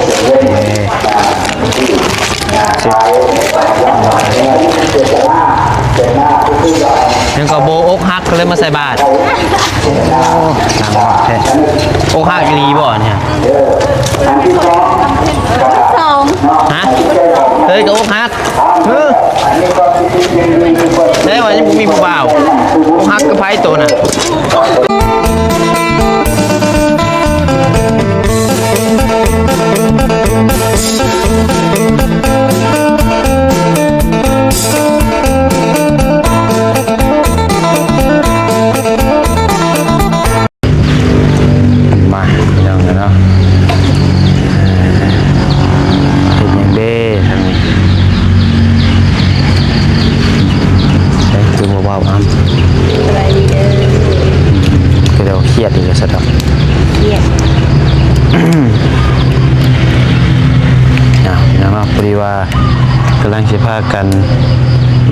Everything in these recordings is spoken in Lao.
ເອີ ເຊັດ ຍັງກໍໂບອົກຫັກກໍເລີຍມາໃສ່ບາດ. ໂອ້ ໜັກແທ້. ອົກຫັກອີ່ຫຼີບໍ່ອັນນີ້? ສອງ ຮະ? ເຮີ້ຍ ກໍອົກຫັກ. ເອີ ແຕ່ວ່າຍັງບໍ່ມີຜູ້ບ່າວ. ອົກຫັກກັບໃຜໂຕນະ? ມາ ພີ່ນ້ອງເນາະ ເຮັດຫຍັງເດ້ທາງນີ້? ເອີ ຄືບໍ່ເວົ້ານຳ? ສະບາຍດີເດີ. ຄືເຮົາຄຽດຢູ່ຊະດອກ. ຄຽດ. ອ້າວ ພີ່ນ້ອງເນາະ ພໍດີວ່າກຳລັງຊິພາກັນ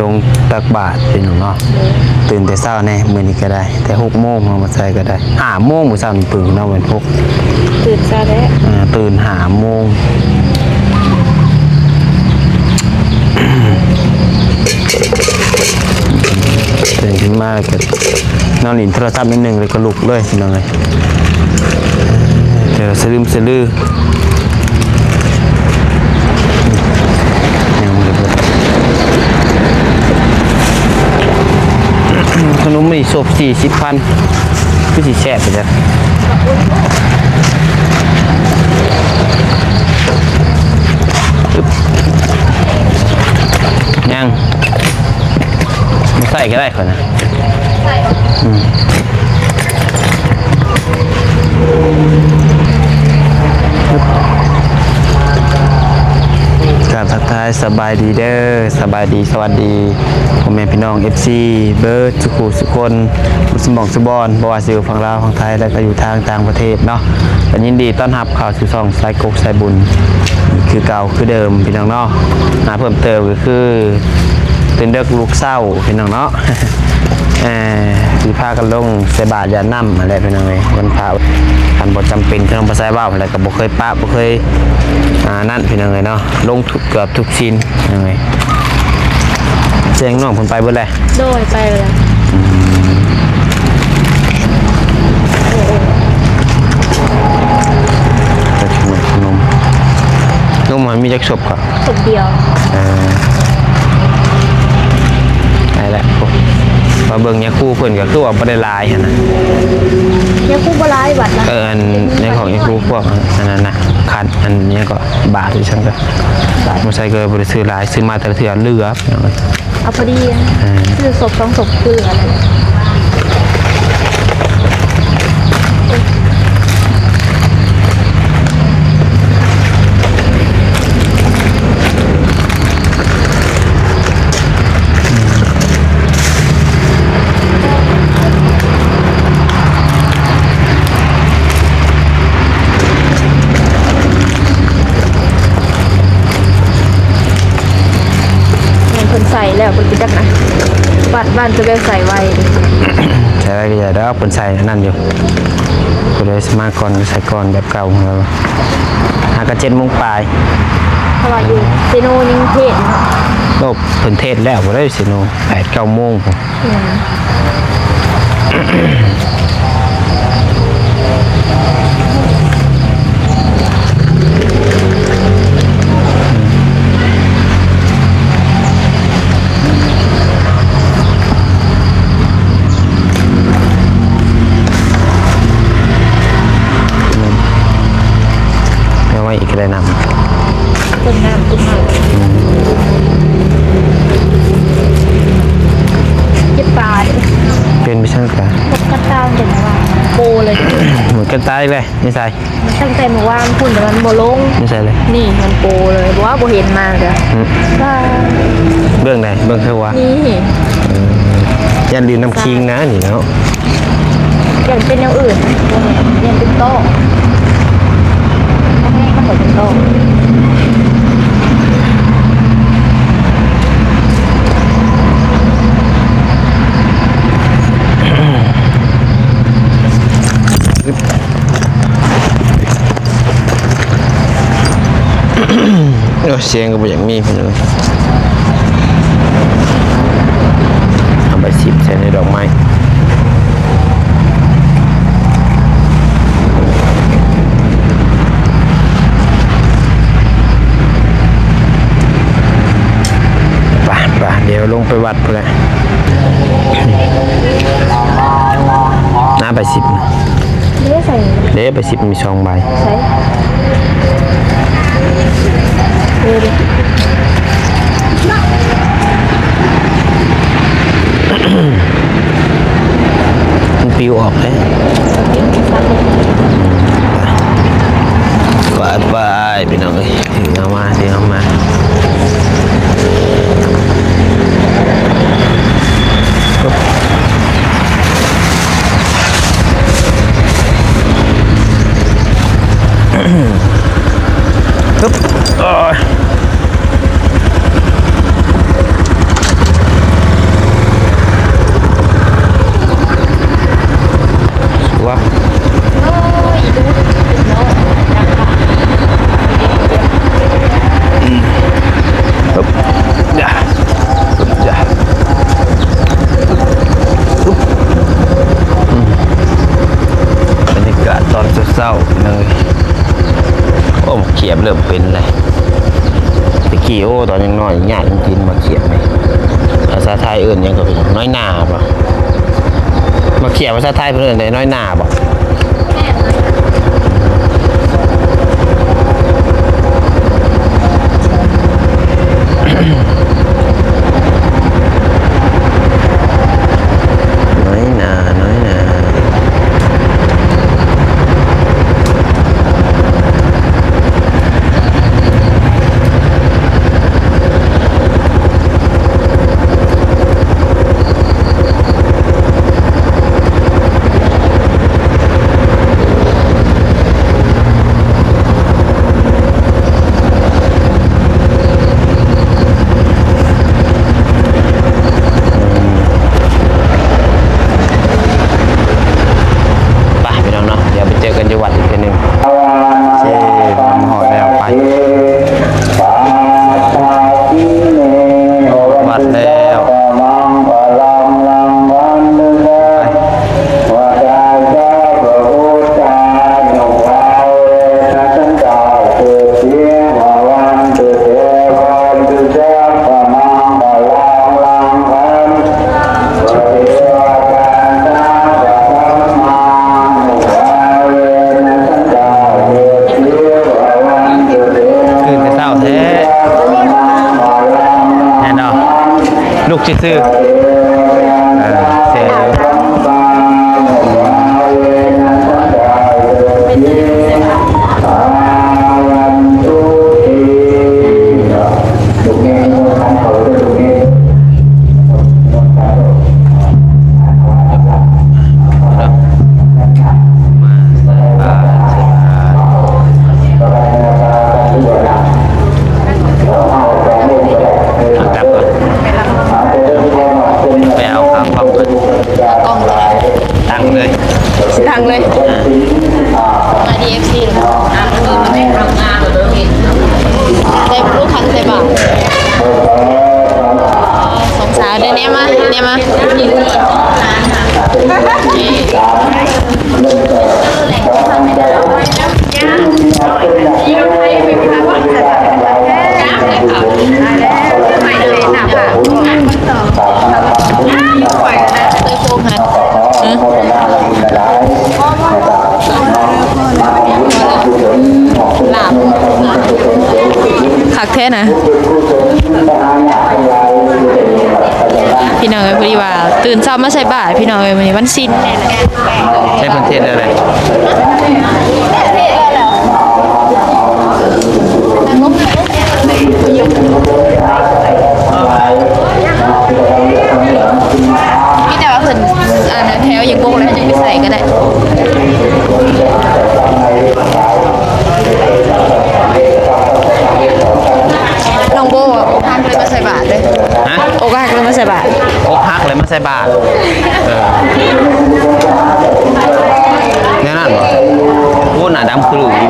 ລົງຕັກບາດ ພີ່ນ້ອງເນາະ. ໂດຍ. ຕື່ນແຕ່ເຊົ້າແດ່ ມື້ນີ້ກໍໄດ້. ແຕ່ຫົກໂມງເຮົາມາໃສ່ກໍໄດ້ ຫ້າໂມງມື້ເຊົ້ານີ້ຕື່ນເນາະ ແມ່ນຫົກ ຕື່ນເຊົ້າແລ້ວ ອ່າ ຕື່ນຫ້າໂມງ ຕື່ນຂຶ້ນມາແລ້ວກໍນອນຫຼິ້ນໂທລະສັບໜ້ອຍໜຶ່ງ ແລ້ວກໍລຸກເລີຍ ພີ່ນ້ອງເອີຍ ແຕ່ວ່າສະລຶມສະລື. ຍັງບໍ່ໄດ້ເບິດ ຂະໜົມນີ້ສົບສີ່ສິບພັນ ຄືຊິແຊບແທ້. ຍັງ ບໍ່ໃສ່ກໍໄດ້ຂ້ອຍນະ. ອືມ ກາບທັກທາຍສະບາຍດີເດີ ສະບາຍດີ ສະຫວັດດີ ພໍ່ແມ່ພີ່ນ້ອງ ເອັຟຊີ ເບິດສຸຂູສຸຄົນ ໝົດສະໝອງສະບອນ ບໍ່ວ່າຊິຢູ່ຝັ່ງລາວ ຝັ່ງໄທ ແລະ ກໍຢູ່ທາງຕ່າງປະເທດເນາະ. ກໍຍິນດີຕ້ອນຮັບເຂົ້າສູ່ຊ່ອງສາຍກົກສາຍບຸນຄືເກົ່າຄືເດີມ ພີ່ນ້ອງເນາະ. ມາເພີ່ມເຕີມກໍຄືຕື່ນເດິກລຸກເຊົ້າ ພີ່ນ້ອງເນາະ. ເອີ ຊິພາກັນລົງໃສ່ບາດຢາດນ້ຳຫັ້ນແຫຼະ ພີ່ນ້ອງເອີຍ ວັນພະ. ຄັນບໍ່ຈຳເປັນ ຄືນ້ອງປາຊາຍເວົ້າຫັ້ນແຫຼະ ກໍບໍ່ເຄີຍປະ ບໍ່ເຄີຍ ອ່າ ນັ້ນ ພີ່ນ້ອງເອີຍເນາະ ລົງທຸກ ເກືອບທຸກຊິນ ພີ່ນ້ອງເອີຍ. ແຈ້ງນ້ອງເພິ່ນໄປເບິດແລ້ວ? ໂດຍ ໄປແລ້ວ. ອືມ ຈັກໜົມ ນົມ ນົມມັນມີຈັກສົບ? ສົບດຽວ. ເອີ ໄດ້ແລ້ວ. ໂອ້ ມາເບິ່ງຍາຄູເພິ່ນກໍຄືວ່າບໍ່ໄດ້ຫຼາຍຫັ້ນນະ. ຍາຄູບໍ່ຫຼາຍວັດນະ. ເອີ ອັນ ໃນຂອງຍາຄູພວກອັນນັ້ນນະ ຄັນອັນຫຍັງກໍບາດອີ່ຫຍັງກໍ ບໍ່ໃສ່ກໍບໍ່ໄດ້ຊື້ຫຼາຍ ຊື້ມາແຕ່ລະເທື່ອເຫຼືອ. ເອົາພໍດີ ເອີ ຊື້ສົບສອງສົບຄືກັນ. ແມ່ນເພິ່ນໃສ່ແລ້ວ ເພິ່ນໄປຈັກນະ ວັດບ້ານເພິ່ນໄດ້ໃສ່ໄວ້. ໃສ່ໄວ້ກໍຢ່າດອກ ເພິ່ນໃສ່ອັນນັ້ນຢູ່ ຜູ້ໃດສະມາກ່ອນກໍໃສ່ກ່ອນແບບເກົ່າ. ຫາກໍເຈັດໂມງປາຍ ເພາະວ່າຢູ່ເຊໂນຍັງເທດຢູ່ເນາະ. ໂອ້ ເພິ່ນເທດແລ້ວພຸ້ນເດ້ ເຊໂນ ແປດເກົ້າໂມງພຸ້ນ. ອືມ ເອົາໄວ້ອີກກໍໄດ້ນ້ຳ. ຕົ້ນນ້ຳ ຕົ້ນນ້ຳ ອືມ ເຈັບປາເດ້. ເປັນໄປຊັ້ນກະ ໝົດກັນຕາຍ ຈົນວ່າໂປເລີຍ ໝົດກັນຕາຍເລີຍ. ນິໄສ ຕັ້ງແຕ່ມື້ວານພຸ້ນ ແຕ່ມັນບໍ່ລົງ. ນິໄສເລີຍ? ນີ້ມັນໂປເລີຍ ບໍ່ວ່າບໍ່ເຫັນມາກະ. ອືມ ວ່າ ເບື້ອງໃດ? ເບື້ອງເທິງວະ? ນີ້ ເອີ ຢ້ານລື່ນນ້ຳຄີງນະນີ້ເນາະ. ຢ້ານເປັນແນວອື່ນ ບໍ່ແມ່ນ ຢ້ານເປັນຕ້ອກ ແຮງມັນກໍເປັນຕ້ອກ. ອືມ ເອີ ສຽງກໍບໍ່ຢາກມີພີ່ນ້ອງ. ເອົາໃບສິບໃສ່ໃນດອກໄມ້. ໄປ ໄປ ດຽວລົງໄປວັດພຸ້ນແຫຼະ. ນາ ໃບສິບນະ. ເດ້ໃສ່ ເດ້ ໃບສິບມີສອງໃບ. ໃສ່ ເອີ ມັນປິວອອກເດ້. ໄປ ໄປ ພີ່ນ້ອງເອີຍ. ເອົາມາ ເອົາມາ. ບັນຍາກາດຕອນເຊົ້າໆ ພີ່ນ້ອງເອີຍ. ໂອ້ ໝາກຂຽບເລີ່ມເປັນແລ້ວ. ແຕ່ກີ້ ໂອ້ ຕອນຍັງນ້ອຍຍາກກິນໝາກຂຽບນີ້. ພາສາໄທເອີ້ນຫຍັງກໍເປັນ ນ້ອຍໜ້າບໍ? ໝາກຂຽບພາສາໄທເພິ່ນເອີ້ນໄດ້ ນ້ອຍໜ້າບໍ? ນ້ອຍໜ້າ ນ້ອຍໜ້າ. ໄປ ພີ່ນ້ອງເນາະ ດຽວໄປເຈີກັນຢູ່ວັດອີກເທື່ອໜຶ່ງ. ໂອເຄ ມາຮອດແລ້ວ ໄປ ຮອດວັດແລ້ວ. ໄປ ຕື່ນແຕ່ເຊົ້າແທ້ ແມ່ນເນາະ ລຸກຊື່ໆ ເອີ ເສຍຢູ່. ເອົາກັບກ່ອນ ໄປເອົາຂາຂອງກ່ອນ. ຕັ້ງເລີຍ ຕັ້ງເລີຍ ມາດີເອັຟຊີ ໃສ່ລູກຄັນໃສ່ບາດ ສອງສາວເດີ ແນມມາ ແນມມາ. ຄັກແທ້ນະ ພີ່ນ້ອງເອີຍ. ພໍດີວ່າຕື່ນເຊົ້າມາໃສ່ບາດ ພີ່ນ້ອງເອີຍ ມື້ນີ້ວັນສິນ. ໃຊ້ເພິ່ນເທດແລ້ວແຫຼະ ມີແຕ່ວ່າເພິ່ນ ອັນນັ້ນແຖວຍັງບົກແລ້ວ ຍັງໄປໃສ່ກໍໄດ້. ນ້ອງໂບ ອົກຫັກເລີຍມາໃສ່ບາດເດີ້. ຮະ? ອົກຫັກເລີຍມາໃສ່ບາດ ອົກຫັກເລີຍມາໃສ່ບາດ. ເອີ ແນວນັ້ນບໍ? ໂອ້ ໜ້າດຳຄື ຫຼື ຢູ່.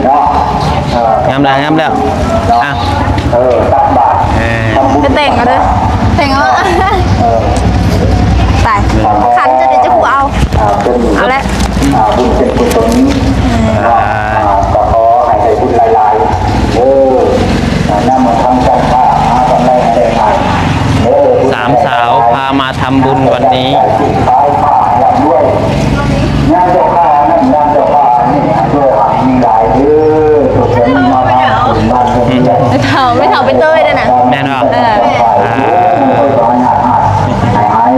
ງາມແລ້ວ ອ່ະ ເອີ ຕັກບາດ ເອີ ໄປແຕ່ງເອົາເດີ ແຕ່ງເອົາ ເອີ ຕາຍ ຄັນຈະໄດ້ຈະຜູ້ເອົາ ເອົາແຫຼະ ບຸນເປັນກຸສົນ ອ່າ ກໍຂໍໃຫ້ໄດ້ບຸນຫຼາຍໆ ເອີ ນຳທາງການຄ້າຫາກຳໄລໃຫ້ໄດ້ຫຼາຍ ເອີ ສາມສາວພາມາ ທຳບຸນວັນນີ້ ງານເຈົ້າຂ້ານັ້ນ ງານເຈົ້າຂ້າອັນນີ້ ໃຫ້ດ້ວຍ ໃຫ້ມີຫຼາຍເດີ ຕົວເພິ່ນມາທາງເພິ່ນບ້ານເພິ່ນເຮືອນ ແມ່ເຖົ້າ ແມ່ເຖົ້າໄປເຕີຍເດ້ນະ ແມ່ນບໍ່? ເອີ ອ່າ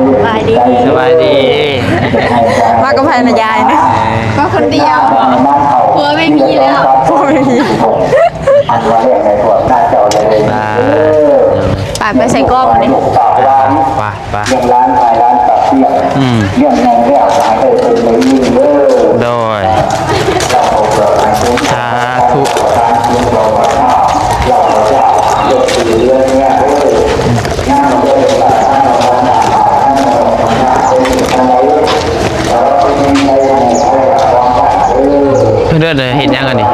ສະບາຍດີ ສະບາຍດີ ມາກັບໃຜນະຍາຍນະ? ມາຄົນດຽວ ຜົວໄມ່ມີແລ້ວ ຜົວໄມ່ມີ ອັນວ່າເລື່ອງໃນພວກໜ້າເຈົ້າເລີຍ ອ່າ ເອີ ໄປ ໄປໃສ່ກ້ອງນີ້ ໄປ ໄປ ເລື່ອງຫຼານ ຖ່າຍຫຼານ ປາກເຊຍ ອືມ ເລື່ອງນັ້ນແລ້ວ ໃຫ້ໄດ້ເປັນໄດ້ຍິນເດີ ໂດຍ ສາທຸ ເພິ່ນເອີ້ນເຮັດຫຍັງອັນນີ້?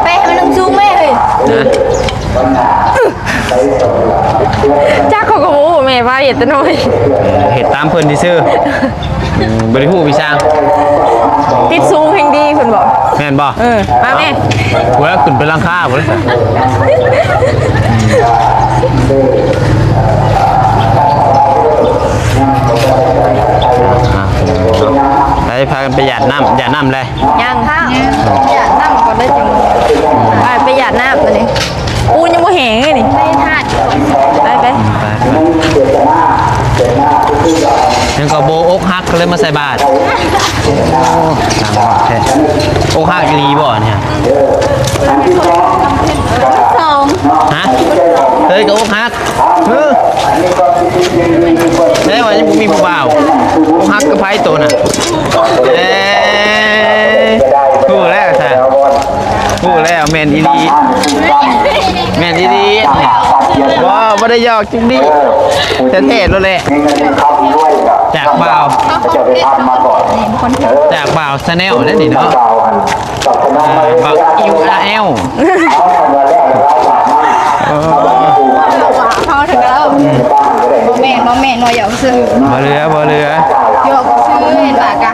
ໄປໃຫ້ມັນສູງແມ່ເຮີ້ຍ ຮະ? ຈັກ ເຂົາກໍບໍ່ຮູ້ ແມ່ພາເຮັດແຕ່ນ້ອຍ ເອີ ເຮັດຕາມເພິ່ນຊື່ໆ ອືມ ບໍ່ໄດ້ຮູ້ວິຊາ ຕິດສູງແຮ່ງດີເພິ່ນບອກ ແມ່ນບໍ່? ເອີ ມາແມ່ ເອີ ຂຶ້ນໄປຫຼັງຄາພຸ້ນ ອ່ະ ໄປ ພາກັນໄປຢາດນ້ຳ ຢາດນ້ຳແລະ ຍັງ ຢາດນ້ຳກ່ອນເດີ ຈຶ່ງ ໄປ ໄປຢາດນ້ຳ ອັນນີ້ ປູນຍັງບໍ່ແຫ້ງເລີຍນີ້ ໄປທາດ ໄປ ໄປ ຍັງກໍບໍ່ອົກຫັກ ກໍເລີຍມາໃສ່ບາດ ໂອ້ ໜັກແທ້ ອົກຫັກອີ່ຫຼີບໍ່ອັນນີ້? ສອງ ຮະ? ເຮີ້ຍ ກໍອົກຫັກ ເອີ ແຕ່ວ່າຍັງບໍ່ມີຜູ້ບ່າວ ຮັກກັບໃຜໂຕນະ? ເອີ ຮູ້ແລ້ວຊະ ຮູ້ແລ້ວ ແມ່ນອີ່ຫຼີ ແມ່ນອີ່ຫຼີ ບໍ່ ບໍ່ໄດ້ຫຍອກຈິງດິ ແທ້ໆໂລດແຫຼະ ຈາກບ່າວ ຈາກບ່າວ Channel ເດ້ນີ້ເນາະ. ອ່າ ບັກ URL ເອີ ເຮົາເຖິງແລ້ວ ບໍ່ແມ່ນ ບໍ່ແມ່ນ ບໍ່ ຢອກຊື່ ບໍ່ເຫຼືອ ບໍ່ເຫຼືອ ຢອກຊື່ ເຫັນປະກະ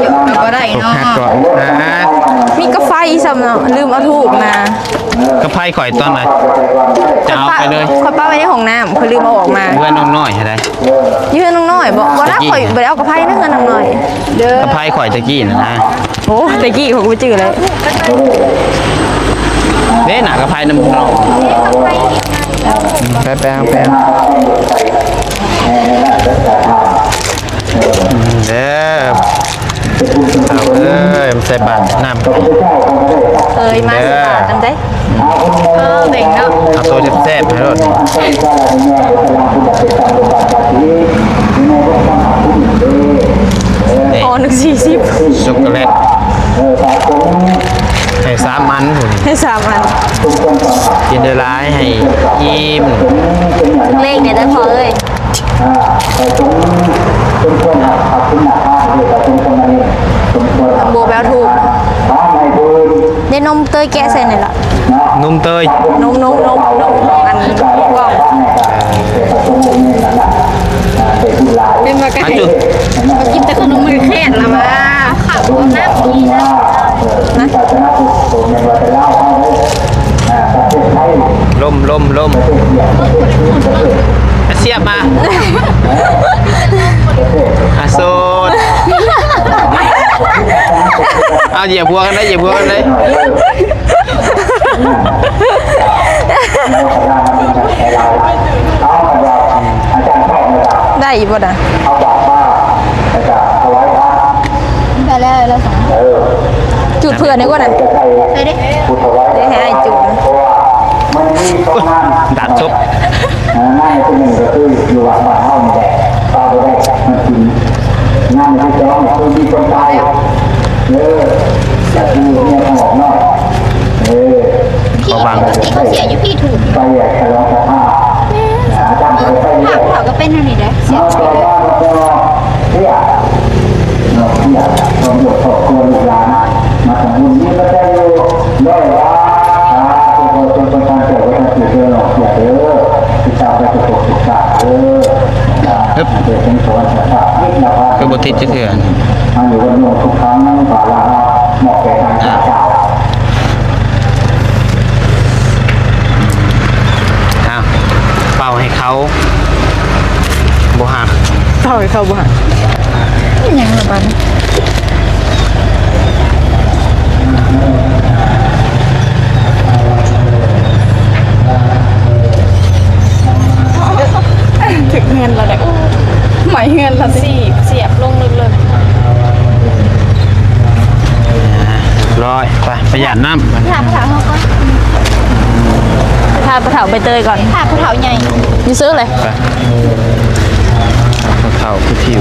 ຢອກກໍບໍ່ໄດ້ເນາະ ອ່າ ມີກາໄຟຊ້ຳເນາະ ລືມເອົາທູບມາ ກາໄຟຂ້ອຍຕອນນັ້ນ ຈະເອົາໄປເລີຍ ຂ້ອຍປະໄວ້ໃນຫ້ອງນ້ຳ ຂ້ອຍລືມເອົາອອກມາ ເຮືອນນ້ອງນ້ອຍໃຫ້ໄດ້ ຢູ່ເຮືອນນ້ອງນ້ອຍບໍ? ບໍ່ໄດ້ ຂ້ອຍບໍ່ໄດ້ເອົາກາໄຟໃນເຮືອນນ້ອງນ້ອຍ ກາໄຟຂ້ອຍຕະກີ້ນະ ໂອ້ ແຕ່ກີ້ຂ້ອຍກໍບໍ່ຈື່ແລ້ວ ເດ້ ໜ້າກະໄພນຳເຮົາ ແປງ ແປງ ເດີ ເອົາເອີຍ ມາໃສ່ບາດນ້ຳ ເອີຍ ມາໃສ່ບາດນຳເດ້ ເອີ ແບ່ງເນາະ ເອົາໂຕແຊບໆໃຫ້ໂລດ ອໍໜຶ່ງສີ່ສິບ ຊັອກໂກແລັດ ໃຫ້ສາມອັນພຸ້ນ ໃຫ້ສາມອັນ ກິນໄດ້ຫຼາຍ ໃຫ້ອີ່ມ ເລກແດ່ເດີພໍ່ເອີຍ ໂບແບວຖືກ ໄດ້ນົມເຕີຍແກະໃສ່ນີ້ລະ ນົມເຕີຍ ນົມ ນົມ ນົມ ນົມ ອັນກອງ ເປັນວ່າກະ ມາຈຸ ມາກິນແຕ່ຂະໜົມ ມັນແຄບລະວ່າ ເຂົ້ານ້ຳບໍ່ມີນະ ນະ ລົມ ລົມ ລົມ ອາ ສຽບມາ ອາ ໂສດ ເອົາ ຢຽບຫົວກັນໄດ້ ຢຽບຫົວກັນໄດ້ ໄດ້ອີກບໍ່ນະ? ໄດ້ແລ້ວ ໄດ້ແລ້ວ ຈູດເພື່ອນດີກວ່ານະ ໃສ່ເດ້ ເດ້ໃຫ້ອ້າຍຈູດ ດາບສົບ ງານທີໜຶ່ງກໍຄືຢູ່ວັດບ້ານເຮົານີ້ແຫຼະ ປາບໍ່ໄດ້ ມັນກິນ ງານທີສອງຄືມີຄົນຕາຍ ເອີ ຈາກທີ່ເມຍຂອງອອກນອກ ເອີ ທີ່ເຂົາເສຍຢູ່ພີ້ ໄປສະຫຼອງສະພາ ອາຈານກໍໄປ ເຂົາກໍເປັນແນວນີ້ເດ້ ເສຍຊີວິດ ເສຍ ເນາະ ເສຍ ຄອບຄົວລູກຫຼານ ມາທຳບຸນ ມີປັດໄຈຢູ່ ຮ້ອຍບາດ ສາທຸ ຮຶບ ຄືບໍ່ຕິດຈັກເທື່ອ. ອ້າວ ອ້າວ ເປົ່າໃຫ້ເຂົາບໍ່ຮັກ ເປົ່າໃຫ້ເຂົາບໍ່ຮັກ ອີຫຍັງລະບັດນີ້? ຖືກເຮືອນລະໄດ໋ ໂອ້ ໄໝເຮືອນລະຕິ ສຽບລົງເລິກໆ ອ່າ ຮຽບຮ້ອຍ ໄປ ໄປຢາດນ້ຳ ຖາມ ຖາມເຮົາກ່ອນ ຖາມພໍ່ເຖົ້າໃບເຕີຍກ່ອນ ຖາມພໍ່ເຖົ້າໃຫຍ່ ຢູ່ເຊີເລີຍ ໄປ ພໍ່ເຖົ້າຜູ້ທິວ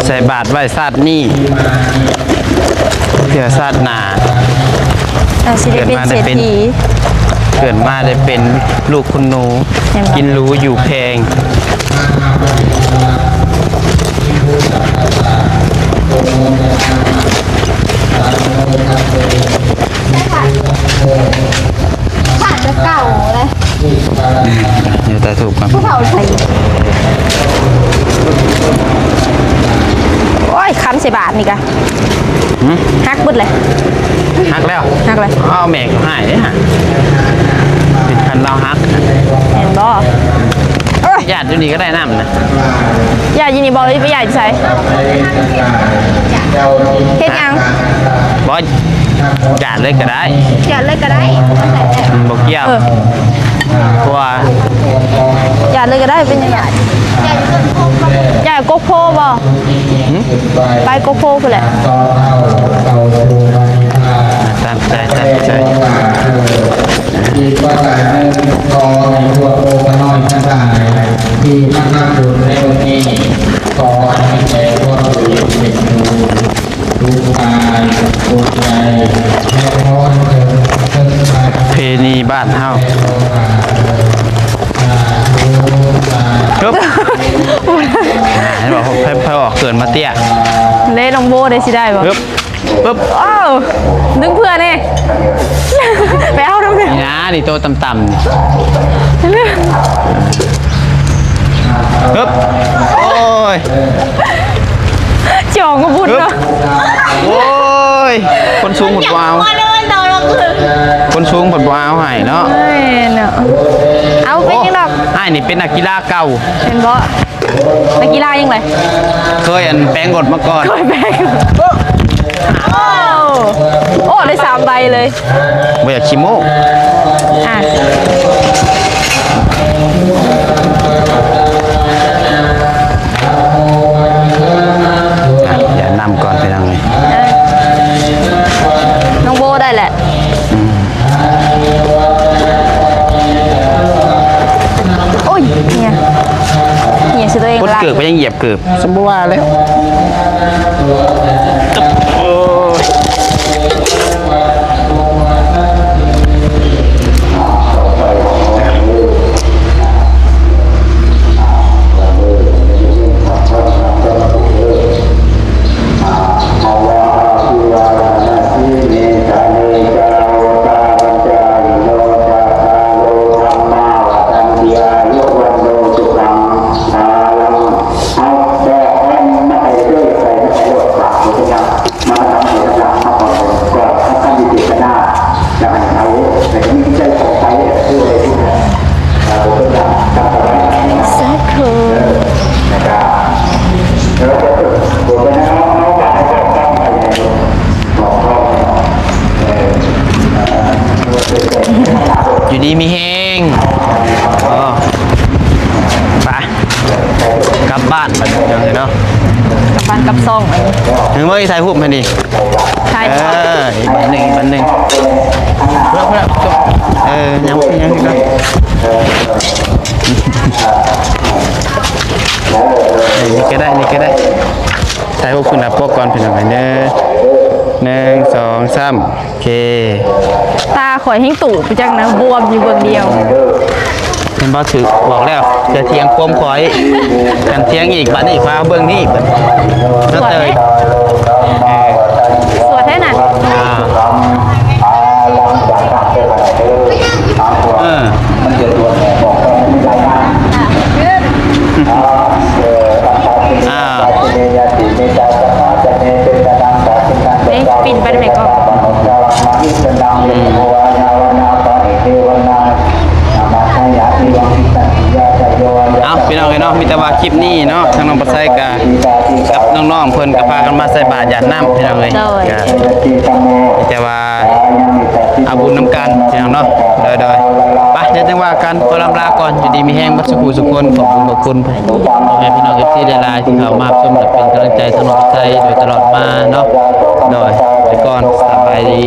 ໃສ່ບາດໄວ້ຊາດນີ້ ເພື່ອຊາດໜ້າ ອາດຊິໄດ້ເປັນເສດຖີ ເກີດມາໄດ້ເປັນລູກຄຸນໜູ ແມ່ນບໍ່? ກິນຫຼູຢູ່ແພງ. ພາດແຕ່ເກົ່າເລີຍ ອືມ ດຽວຕາທູບກ່ອນ ຜູ້ເຖົ້າໃສ່ ໂອ້ຍ ຄັນໃສ່ບາດນີ້ກະ ຫືມ ຫັກເບິດເລີຍ ຫັກແລ້ວ ຫັກເລີຍ ເອົາແມ່ກໍຫາຍເດ້ຫະ ເປັນຄັນລາວຫັກ ແມ່ນບໍ່? ເອີຍ ຢາດຢູ່ນີ້ກໍໄດ້ນ້ຳນະ ຢາດຢູ່ນີ້ບໍ່? ໄປຢາດຢູ່ໃສ? ເຮັດຫຍັງ? ບໍ່ ຢາດເລີຍກໍໄດ້ ຢາດເລີຍກໍໄດ້ ມັນບໍ່ກ່ຽວ ເອີ ເພາະວ່າ ຢາດເລີຍກໍໄດ້ ເປັນຫຍັງ? ຢາດຢູ່ຕົ້ນໂພ ຢາດກົກໂພບໍ່? ຫືມ? ໄປກົກໂພພຸ້ນແຫຼະ ຕາມໃຈ ຕາມໃຈ. ອີກປະການໜຶ່ງ ຂໍໃຫ້ພວກໂອກະນ້ອຍທັງຫຼາຍທີ່ມາທຳບຸນໃນມື້ນີ້ ຂໍໃຫ້ມີແຕ່ຄວາມສຸກເປັນສຸກ ທຸກກາຍທຸກໃຈ ແລະ ຂໍໃຫ້ເຖິງເຖິງ ປະເພນີບ້ານເຮົາ ຮຶບ ເຫັນບໍ່ ໃຜ ໃຜອອກເກີນມາເຕ້ຍ ເລ ນ້ອງໂບໄດ້ຊິໄດ້ບໍ່? ຮຶບ ປຶບ ອ້າວ ດຶງເພື່ອແດ່ ໄປເອົານຳເດີ ນີ້ນະ ນີ້ໂຕຕ່ຳໆ ນີ້ ຮຶບ ໂອ້ຍ ຈອງກະບຸນເນາະ ໂອ້ຍ ຄົນສູງເພິ່ນບໍ່ເອົາ ຄົນສູງເພິ່ນບໍ່ເອົາໃຫ້ເນາະ ເອີຍເນາະ ເອົາ ເປັນຫຍັງດອກ ອ້າຍນີ້ເປັນນັກກິລາເກົ່າ ແມ່ນບໍ່? ນັກກິລາຫຍັງເລີຍ ເຄີຍອັນແປງລົດມາກ່ອນ ເຄີຍແປງ ໂອ້ ໂອ້ ໄດ້ສາມໃບເລີຍ ບໍ່ຢາກຂີ້ໂມ້ ອ່ະ ຢ່ານຳກ່ອນ ພີ່ນ້ອງເອີຍ ນ້ອງໂບໄດ້ແຫຼະ ອືມ ໂອ້ຍ ເຫຍ ເຫຍໃສ່ຕົວເອງ ຄົນເກີບກໍຍັງຢຽບເກີບ ຊັ້ນບໍ່ວ່າແລ້ວ ໂອ້ຍ ສາທຸ ຢູ່ດີມີແຮງ ເອີ ໄປ ກັບບ້ານບັດນີ້ເນາະ ກັບບ້ານກັບຊ່ອງບັດນີ້ ເອີ ຖ່າຍຮູບໃຫ້ນີ້ ຖ່າຍ ເອີ ອີກບັດໜຶ່ງ ອີກບັດໜຶ່ງ ເອີ ຍັງ ຍັງ ຍັງ ນີ້ກໍໄດ້ ນີ້ກໍໄດ້ ຖ່າຍຮູບຂຶ້ນໜ້າປົກກ່ອນ ພີ່ນ້ອງເອີຍ ໜຶ່ງ ສອງ ສາມ ໂອເຄ ຕາຂ້ອຍແຮ່ງຕູບໄປຈັກນະ ບວມຢູ່ເບື້ອງດຽວ. ເຫັນບໍ່? ຖືກບອກແລ້ວ ຢ່າຖຽງຄວາມຂ້ອຍ. ຄັນຖຽງອີກ ບາດນີ້ຂ້ອຍເອົາເບິ່ງນີ້ບັດນີ້. ສວດເດ້ ເອີ ສວດແທ້ນະ. ອ່າ ເອີ ອ່າ ນີ້ປິ່ນໄປໄດ້ແມ່ນກໍ ອືມ ເອົາ ພີ່ນ້ອງເອີຍເນາະ ມີແຕ່ວ່າຄລິບນີ້ເນາະ ທາງນ້ອງປາໄຊກະກັບນ້ອງໆເພິ່ນກະພາກັນມາໃສ່ບາດຢາດນ້ຳ ພີ່ນ້ອງເອີຍ. ໂດຍ ກະມີແຕ່ວ່າເອົາບຸນນຳກັນ ພີ່ນ້ອງເນາະ. ໂດຍໆ ໄປ ດຽວຈັ່ງວ່າກັນ ຂໍລຳລາກ່ອນ ຢູ່ດີມີແຮງເບິດສູ່ຜູ້ສູ່ຄົນ. ຂອບຄຸນ ຂອບຄຸນ ພໍ່ແມ່ພີ່ນ້ອງ ເອັຟຊີ ຫຼາຍໆ ທີ່ເຂົ້າມາຮັບຊົມ ແລະ ເປັນກຳລັງໃຈທາງນ້ອງປາໄຊໂດຍຕະຫຼອດມາເນາະ. ໂດຍ ໄປກ່ອນ ສະບາຍດີ.